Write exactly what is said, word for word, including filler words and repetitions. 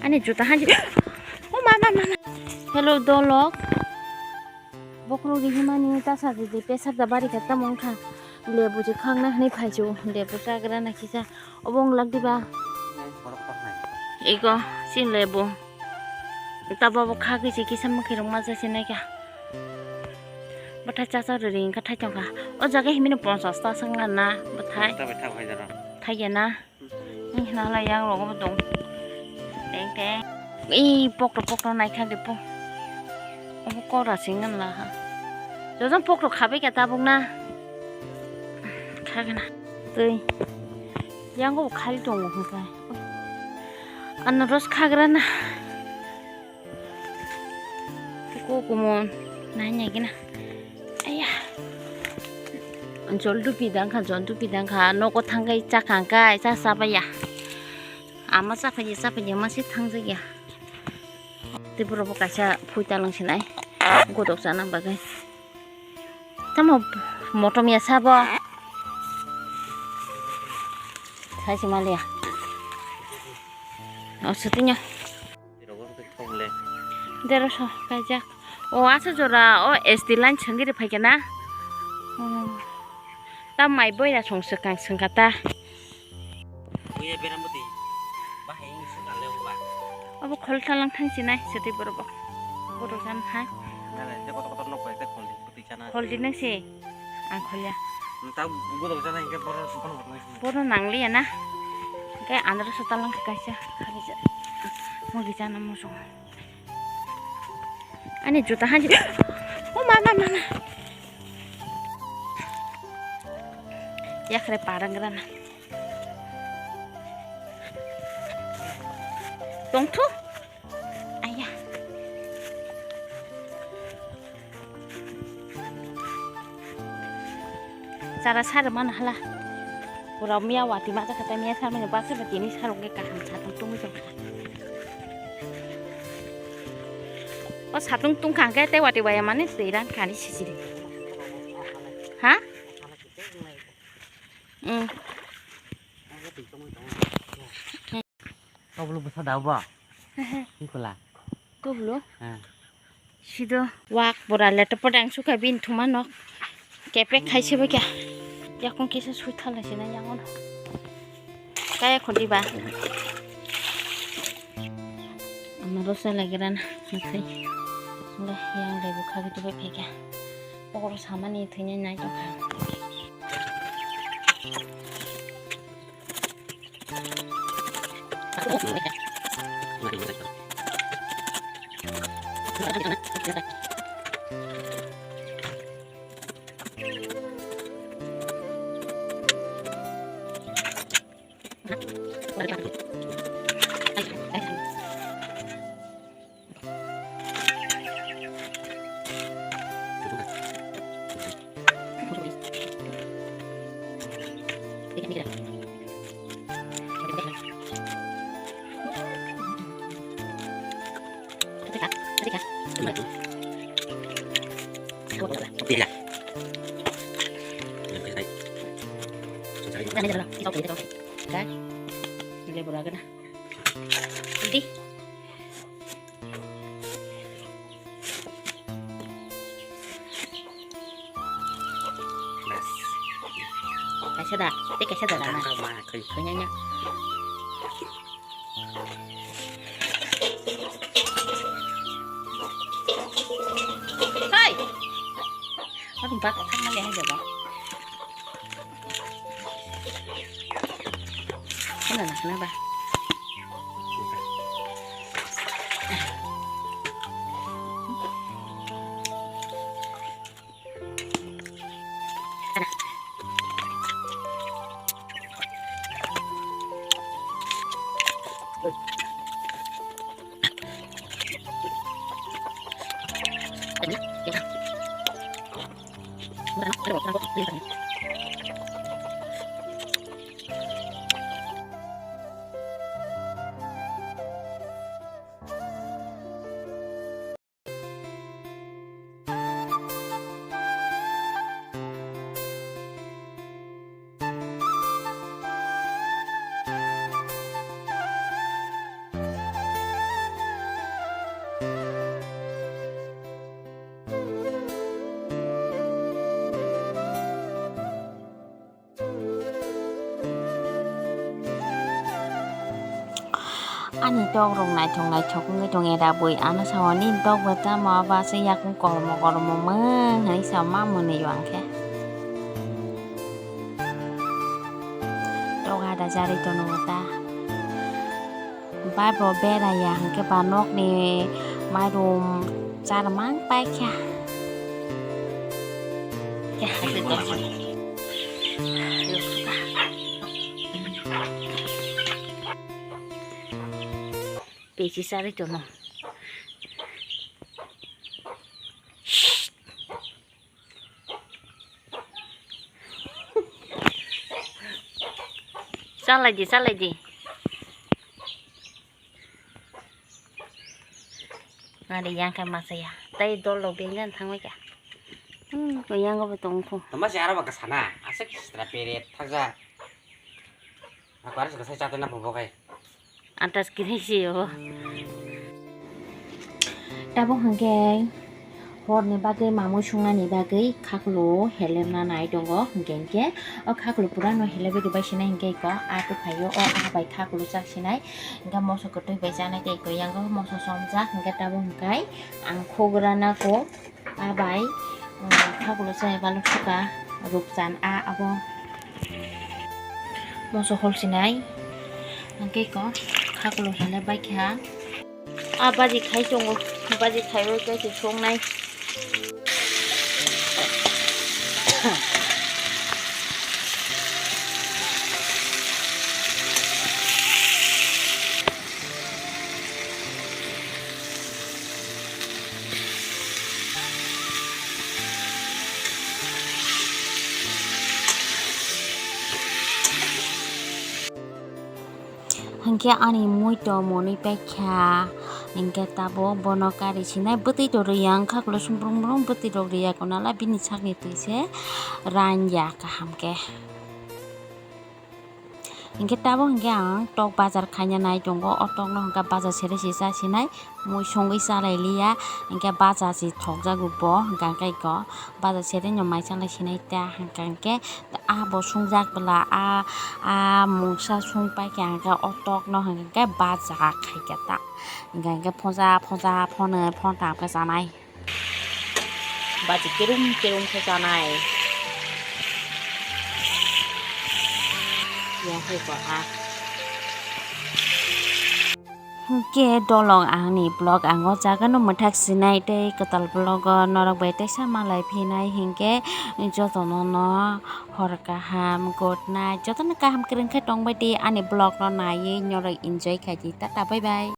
Ani juta hanji. Oh, mama, mama. Hello, dolok. Bokhorok rihimani ta sa di, di, pesar da bari kha tamo wngkha. Lebu je khakna hwnwi phaichu, lebu chagra na kisa. Obo wng lak diba? Ego, si lebu. Ta bobo khagwi se kisa mwkhwi rok ma jase naikha. Bwthai chacha rwri wngkha thai tongkha. O jaga himino ponchas ta swngna na bwthai. Bwthai bai thak hai jora. Thai ya na. Ih, nala yang rogo bo dong. Teng teng. Ih, pokro pokro naikha de po. Obo kora sing ngan la ha. Jojon pokro khabai kha tabuk na. Khagana. Tei. Yang go khali tongo hwnkhe. Anaros khagra na. Ko kumon. Nai nai gina. Aya. Jol dupi dang kha, jol dupi dang kha. Noko thangkai cha khangkai cha cha baya. Ama cha phai cha phai ma se thang ja ya. Tei borok bo kaisa phui ta lang sinai. Godok chana bagwi. Tamo motom ya sabo. Sai se maliya. O sutinyo. Deroso kaijak. O asa jora o S T line sengiri phaikha na. O. Ta mai boya song swkang swngkha ta. Buya beram bwtwi. Bahai wng swkang le wngba. Obo khol talang thang sinai swtwi borok bo. Borok jan hai. Nale je kotor kotor nok bai te khol di bwtwi chana. Khol di nang se. Ang khol ya. Ta budok jana hingke boro bono hotnai. Bono nang liya na. Hingke andro so talang kaisa. Khabija. Mugi jana muso. Ani juta hanji. O mama mama. Yakre parang rana. Tongthu. Aya. Chara sar mana hala. Pura miya wati ma jakha ta miya sar mani basa ba tini sarong ke kaham satung tungwi tongkha. O satung tungkha hwnkhe tei wati waya mani twi ran kani sisiri. Ha? Mm. Kablo bwsa da bo? Hehe. Hikola. Kablo? Ha. Sido wak bora leto podang suka bin thuma nok. Kepek khai se bwkha. Yakung kisa sui thala sina yangon. Kaya khodi ba. Ama rosa lagi rana. Makhai. Nda yang lebu khabi tu bai phaikha. Pokoro samani thwinai nai tongkha. Di. Kaisa da, tei kaisa da da na. Khainai ya. Hai. Aku bat thang na le hai jaba. Khna na khna ba. Ani tok rok naithok naithok wngwi tong e da bui. Ano sao nini tok bo tamo abo aswk yakung kolmo kolmo mung hinwi sao ma mwnwi o ang khe. Tok ada jarwi tono ta. Bai bo bera ya hwnkhe ba nokni mairum charwmang paikha. Pechi sarwi tono. Chalai di, chalai di. Ngari yang khe masa ya. Tai dol rok bengjan thangbai kha. Hmm, ko yang bo tong kho. Tama se aro ba sana. Asik stra peret thakja. Aku harus kesai chatna bobo kai. Antas kiri si o. Tabuk hwnkhe horni bagwi mamui sungnani bagwi khaklu helemna nai tongo, hwnkhe hwnkhe o khaklu pura no helebwi rwbai sinai, hwnkhe eko a tuphaio o a bai khaklu chak sinai, hwnkhe moso kwtwi bai chanai tei eko yango moso somjak, hwnkhe tabuk hwnkhe ang khugra nako. A bai, um, khaklo chaya balok suka rukchan a abo moso hol sinai. Hwnkhe ko khaklo hwnwi bai kha. A baji khai tongo, baji khaiwi khe se songnai. Hwnkhe ani mui to monwi paikha, hwnkhe tabuk bono kari sinai bwtwi to rwya wngkha, khwlai sumbrung brung bwtwi rok rwya, konala bini sakni twi se ranya kaham khe. Hinkhe tabuk hinkhe ang tok bazar khaina nai tongo, o tokno hinkhe bazar sere se cha sinai, mui songwi chalai liya, hinkhe bazar se thokjago bo, hinkhe eko bazar sere no mai chalai sinai ta, hinkhe ah bo sungjak bwla, ah, ah mungsa sung paikha, hinkhe o tokno hinkhe bazar khaikha ta, hinkhe phonsa phonsa phonwi phontham khe chanai. Baji kirum kirum khe chanai. Yang hai ko a. Hwnkhe dolong angni vlog ang o jaga no mwthak sinai tei kwtal vlog o norok bai teisa malai phinai hinkhe jotono no hor kaham, good night, jotono kaham kwrwng khe tongbai di ani vlog no naiwi norok enjoy khai di, tata bye bye.